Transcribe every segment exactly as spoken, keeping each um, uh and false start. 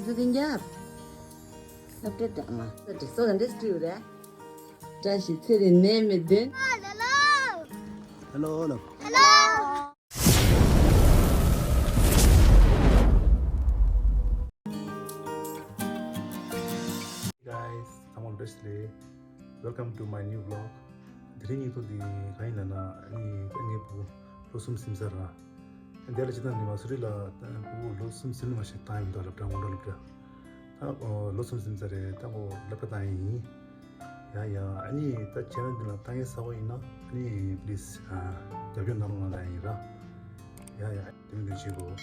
ཚུ་གིན་རྒྱབ། སློབ་གྲྭ་འགྲོ་མ། སློབ་གྲྭ་སོ་ག་འདྲས་སྤྲིའུ་རེད། བཀྲ་ཤིས་ཚེ་རིང་ནད་མེད་གདོང་། Hello, hello. Guys, ཚང་མ་བཀྲ་ཤིས་བདེ་ལེགས། Welcome to my new vlog. དེ་རིང་ངའི་ཐོག་འདི་གང་ཡིན་ལབ་ན། ཨ་ནི་ད་ངའི་བུ་ལོ་གསུམ་ཟིན་ས་ར། དེ་ལ་ཅི་ད་ནི་མ་སུ་རི་ལ་བུ་ལོ་གསུམ་ཟིན་མ་ཞིག་བཏང་ཡིན་ད། སློབ་གྲྭ་སྔོན་འགྲོ་སློབ་གྲྭ། ད་ལོ་གསུམ་ཟིན་ས་རེད། ད་ཁོ་སློབ་གྲྭ་བཏང་ཡིན། ཡ་ཡ། ཨ་ནི་ད་ཆེ་ན་འདི་ལ་བཏང་ཡས་ས་བོ་ཡིན་ན། ཨ་ནི་please རྒྱབ་སྐྱོར་གནང་རོགས་གནང་ལབ་ཡིན་ར། ཡ་ཡ། དེ་མིན་དེ་བྱེད་དགོས།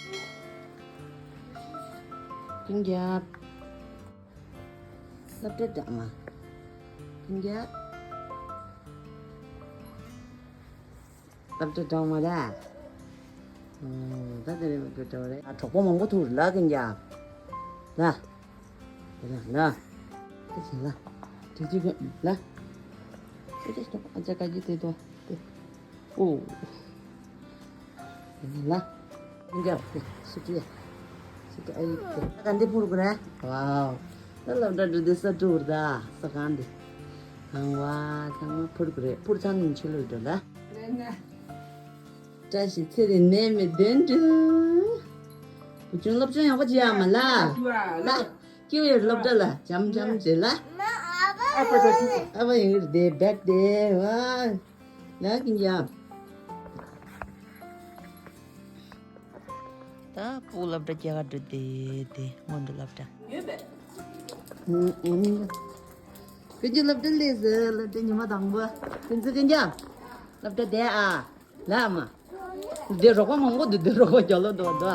ཀུན་རྒྱབ། སློབ་གྲྭ་འགྲོ་མ། ཀུན་རྒྱབ། སློབ་གྲྭ་འགྲོ་མ་ར། ཨོ། ད་དེ་རིང་སློབ་གྲྭ་འགྲོ་རེད། ཨ། གྲོགས་པོ་མང་པོ་ཐུག་རེད་ལ་ཀུན་རྒྱབ། ལ། དེ་ལ་ལ། དེ་བྱས་ལ། དེ་གཅིག་གི་ལ། དེ་དེ་ཨ་ཅག་ག་གི་དེ་དོ་དེ། ཨོ། དེ་ལ། ཀུན་རྒྱབ་དེ་སུ་ཏི་ཡ། སུ་ཏི་ཨ་ཡིག་དེ། ད་ག་འདི་ཕུར་གི་རེད། ཝའོ། ད་སློབ་གྲྭ་འགྲོ་དེ་ས་ཀྲུ་ར་ད་ས་གང་འདི། ཨང་བ་ཚང་མ་ཕུར་གི་རེད། ཕུར་ཚང་ནི་ཆུ་ལོ་འགྲོ་ལ། བཀྲ་ཤིས་ཚེ་རིང་ནད་མེད་གདོང་འགྲོ། བུ་ཆུང་སློབ་སྦྱོང་ཡག་པོ་བྱེད་ཡ་མ་ལ། ལ། སྐྱིད་པོ་ཡོད་སློབ་གྲྭ་ལ་འཇམ་འཇམ་བྱེད་ལ། ཨ་ཕ་ཡིན་གྱི་རེད་དེ་བེག་དེ་ཝ། ལ་ཀུན་རྒྱབ། ད་བུ་སློབ་གྲྭ་རྒྱག་ག་འགྲོ་དེ་དེ་སྔོན་འགྲོ་སློབ་གྲྭ། ཡོད་པས། ཨུ་ཨུ། ཀུན་རྒྱབ་སློབ་གྲྭ་སླེབས་ཟེར། སློབ་གྲྭ་ཉི་མ་དང་པོ། ཀུན་རྒྱབ་ཀུན་རྒྱབ། སློབ་གྲྭ་བསྡད་ཨ། ལ་ཨ་མ། འདི་རོགས་པ་མང་པོ་འདུག་འདི་རོགས་པ་རྒྱག་ལོ་འདུག་འདུག་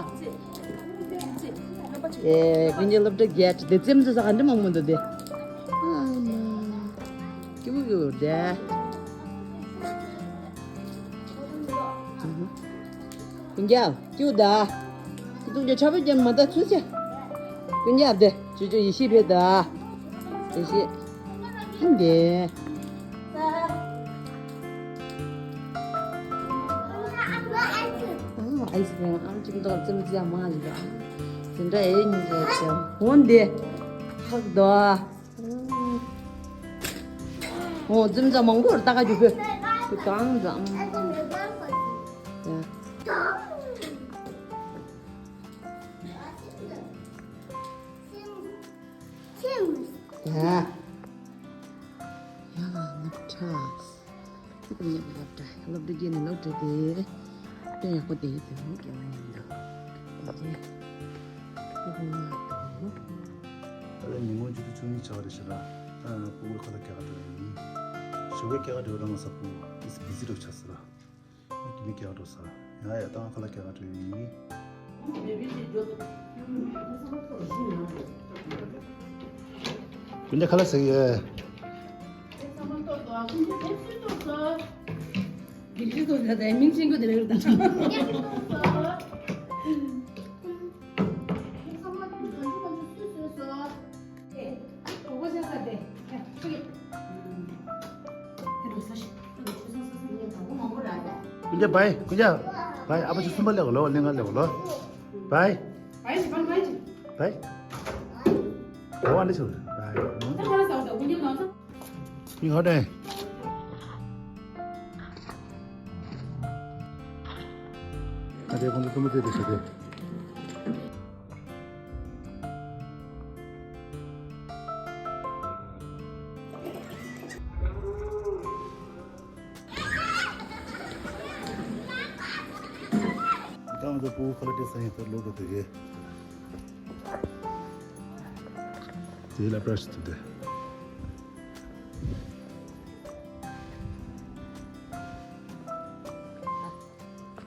ཨེ། ཀུན་རྒྱབ་སློབ་གྲྭ་བརྒྱད་དེ་རྩེད་མོ་རྩེ་ས་ག་འདྲ་མང་པོ་འདུག་དེ། ཨ་མ། སྐྱིད་པོ་སྐྱིད་པོ་རེད། ཀུན་རྒྱབ་སྐྱིད་པོ་ད། ཀུན་རྒྱབ་ཆར་པ་བརྒྱབ་མ་ད་ཚུར་ཆེ། ཀུན་རྒྱབ་དེ་ཅོ་ཅོ་ཡེ་ཤེས་ཕེབས་ད། ཡེ་ཤེས། ཧིན་དེ། ཨ། ཨའི་སི་ཀྲིམ་ཨ་མ་ཅིག་འདོགས་ཙམ་ཙམ་མ་ཡིན་པ། དེ་འདྲ་ཨེ་ཉིན་རེ་ཙམ་འོན་ཏེ། ཧག་དོ། འོ་ཙམ་ཙམ་མང་པོར་ལྟ་ག་རྒྱུ་བོད་དུ་གང་ཙམ། ཡ། ཡ། ཡ་ལ་ནག་ཁྲ། ཀུན་རྒྱབ་སློབ་གྲྭ། སློབ་གྲྭ་བརྒྱད་ནས་སློབ་གྲྭ་དེ། དཔེ་ཡག་པོ་དེ་ཡོད་དེ་མོ་སྐྱེ་བ་ཡིན་འདུག་དེ་རྗེས། ཀུན་རྒྱབ་དང་། ད་ལྟ་ཉིན་མོ་བཅུ་དྲུག་བཅུ་གཉིས་ཆགས་པ་རེད་ཤག་ར། ད་སྤུ་གུ་ཁ་ལག་རྒྱག་ག་འགྲོ་ཡ་ཡིན། ཞོགས་ཀས་རྒྱག་ག་འགྲོ་ར་ང་ས་སྤུ་གུ་ཨིས་བི་ཟི་འགྲོ་ཆགས་སོང་ར། ཨ་ཀི་མི་རྒྱག་ག་འགྲོ་ས་ར། ཡ་ཡ་ད་ང་ཁ་ལག་རྒྱག་ག་འགྲོ་ཡ་ཡིན། ཀུན་རྒྱབ་ཁ་ལག་ཟ་གི་ཡོད། ཀུན་རྒྱབ་བའི། ཀུན་རྒྱབ་བའི། ཨ་ཕ་ཆུ་གསུམ་པ་ལེགས་ལོ། ལེགས་ལོ། བའི། བའི། བའི། ཨ་ཕ་ཆུ། བའི། ཡིན་ཧོ་ཏེ། ཨ་དེ་ཁོང་ཚོ་གཏུམ་པོ་དེ་དེ་ཞུ་དེ། ད་ང་ཚོ་སྤུ་གུ་ཁ་ལག་སྤྲད་ས་ཡིན་ད་ལོ་ག་དེ་གས། དེ་ལ་པྲ་ཤི་ཐུབ་དེ།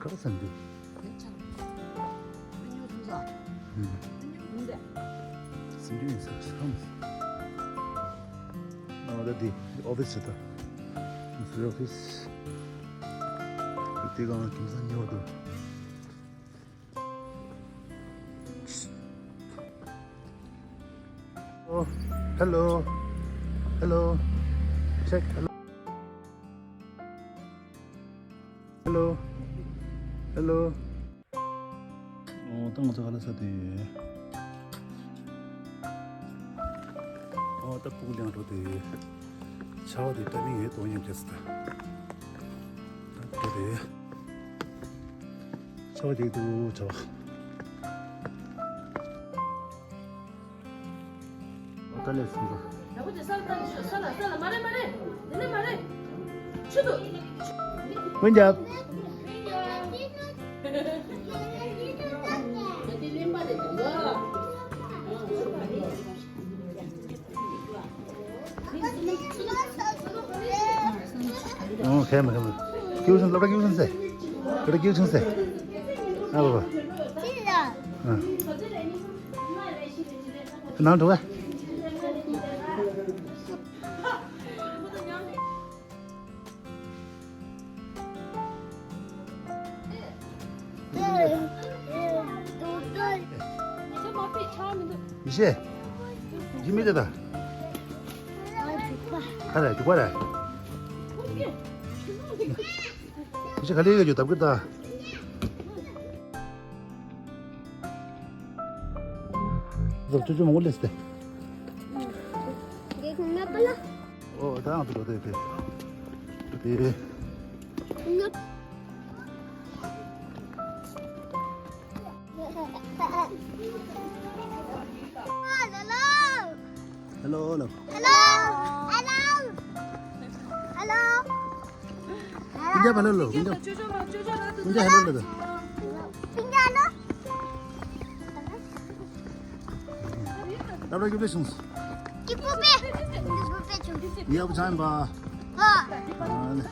ཁ་སང་འདུག་སེམས་ཅན་ཡིན་ས་བསམ། ཨ་ད་འདི་ཨོ་ཕི་སི་ད། ཨོ་ཕི་སི། དེ་གང་ཁྱིམ་ཚང་ཉེ་བ་འདུག Oh, hello. Hello. Check. Hello. Hello. Hello. ཨོ། ད་ང་ཚོ་ཁ་ལག་ཟ་དུས། ཨོ་ད་སྤུ་གུ་ལེན་འགྲོ་དེ། ཆར་པ་དེ་ཏ་མིང་ཡོད་དོ་སྙམ་བྱས་སོང་ད། ད་དེ་རེད། ཆར་པ་དེ་འདུག་ཆར་པ། ཨོ་ད་ལས་སོང་ད། ཡག་པོ་བྱས་ས་ལ་ལྟ་ནས་ཤོག་ས་ལ་ས་ལ་མ་རེད་མ་རེད། དེ་ནས་མ་རེད། ཆུ་འདུག་ཀུན་རྒྱབ། ཨོ་ཁེ་མ་ཁེ་མ། ཀྱུ་ཤིང་སློབ་གྲྭ་ཀྱུ་ཤིང་ཟེར། སློབ་གྲྭ་ཀྱུ་ཤིང་ཟེར། ཨ་བ་བ། ཨ། ནང་འགྲོ་ག་ཡེ་ཤེས། ཡིན་མི་དེ་ད། ཁ་རེ་འཇུག་པ་རེ། ཡེ་ཤེས་ག་ལེ་ཡོད་རྒྱུ་ལྡབ་ཀྱི་ད། ཟོ་ཅུ་ཅུ་མང་པོ་སླེབས་ཏེ། འདི་ཁོང་ན་པ་ལ། ཨོ་ད་ང་ཚོ་འགྲོ་དེ་དེ། དེ། ཧེ་ལོ། ཧེ་ལོ་ལོ། ཧེ་ལོ། ཧེ་ལོ། ཧེ་ལོ། ཀུན་རྒྱབ་ཧེ་ལོ་ལོ། ཀུན་རྒྱབ། ཀུན་རྒྱབ་ཧེ་ལོ་ལོ། ཀུན་རྒྱབ་ལོ། ད་ལོ་ཀུན་རྒྱབ་སོང་། ཀི་པོ་པེ། ཀི་པོ་པེ་ཆུང་། ཡབ་ཅན་པ། ཧ། ཨ་ལེ།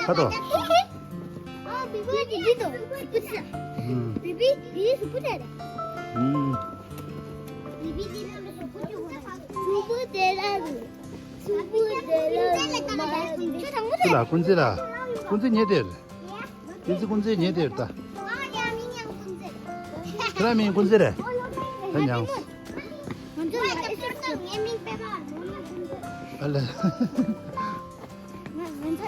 ཁ་དོག་ཨ། བི་བི་འདི་འདི་དང་སུ་པུ་ཆ། ཨུམ། བི་བི་འདི་སུ་པུ་ཆ་རེད། ཨུམ། བི་བི་འདི་ནང་ལ་སུ་པུ་ཆ་ཡོད་རེད། སུ་པུ་དེ་ལ་རུ། སུ་པུ་དེ་ལ་རུ་མ་རེད། ཅི་ལ་ཀུན་རྩེ་ལ། ཀུན་རྩེ་ཉེ་དེར། ཀུན་རྩེ་ཀུན་རྩེ་ཉེ་དེར་ད། ཁྱེད་རང་མིང་ཀུན་རྩེ་རེད། ད་མྱངས། ཨ་ལེ།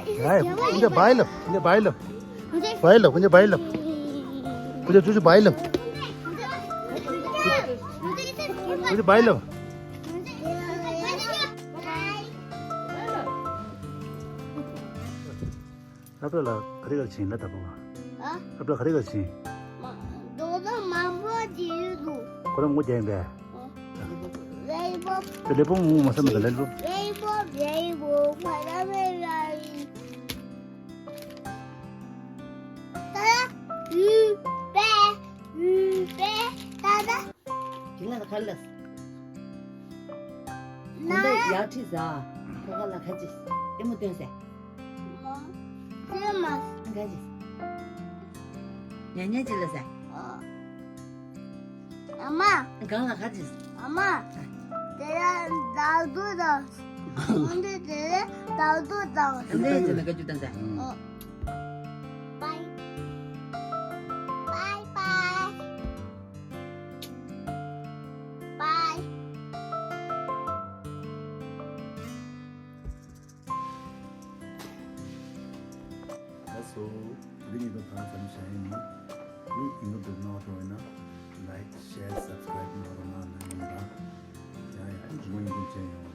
ཡ་ཡ། ཀུན་རྩེ་བའི་ལབ། ཀུན་རྩེ་བའི་ལབ། བའི་ལབ། ཀུན་རྩེ་བའི་ལབ། ཀུན་རྩེ་ཅུ་ཅུ་བའི་ལབ། ཀུན་རྩེ་བའི་ལབ། སློབ་གྲྭ་ལ་ག་རེ་ག་རེ་ཕྱིན་ལ་ད་པོ་བ། ཨ། སློབ་གྲྭ་ག་རེ་ག་རེ་ཕྱིན། མ། རྡོག་རྡོག་མང་པོ་ཅིག་ཡོད་འདུག་ཁོ་རང་ངོ་རྒྱག་ཡིན་པས། ལེ་པོ། དེ་ལེ་པོ་ངོ་མ་བསམ་མེད་ད་ལེ་པོ། ལེ་པོ་ལེ་པོ་ཁ་ར་མེ་ར་ཡིན། ད་ཡུ་པེ་ཡུ་པེ་ད་ད། དེ་ལ་ཁ་ལ། ན་ད་ཡ་ཁྲི་ཟ། ཁོ་ཁ་ལ་ཁ་ཅི། ཨེ་མོ་སྟོན་ཟེ། ཅི་མ། ཁ་ཅི། ཉ་ཉ་ཅི་ལ་ཟེ། ཨ་མ། གང་ལ་ཁ་ཅི། ཨ་མ། དེ་ལ་ཟླ་དུ་དང་། འདི་དེ་ལ་ཟླ་དུ་དང་། འདི་ཅི་ལ་ཁ་ཅི་དང་ཟེ། ཨ། Bye. Bye bye. Bye. ལགས་སོ། དེ་རིང་ཡིན་དུ་ཐང་ཙམ་བྱས་ཡིན། ཨུ་ཡིན་དུ་འདུག་ན་འགྲོ་ཡིན་ན། Like, share, subscribe གནང་རོགས་གནང་ན་ཡིན་ལ། ཡ་ཡ་ཨུ་ངོ་ཡིན་དུ་བྱས་ཡོང་།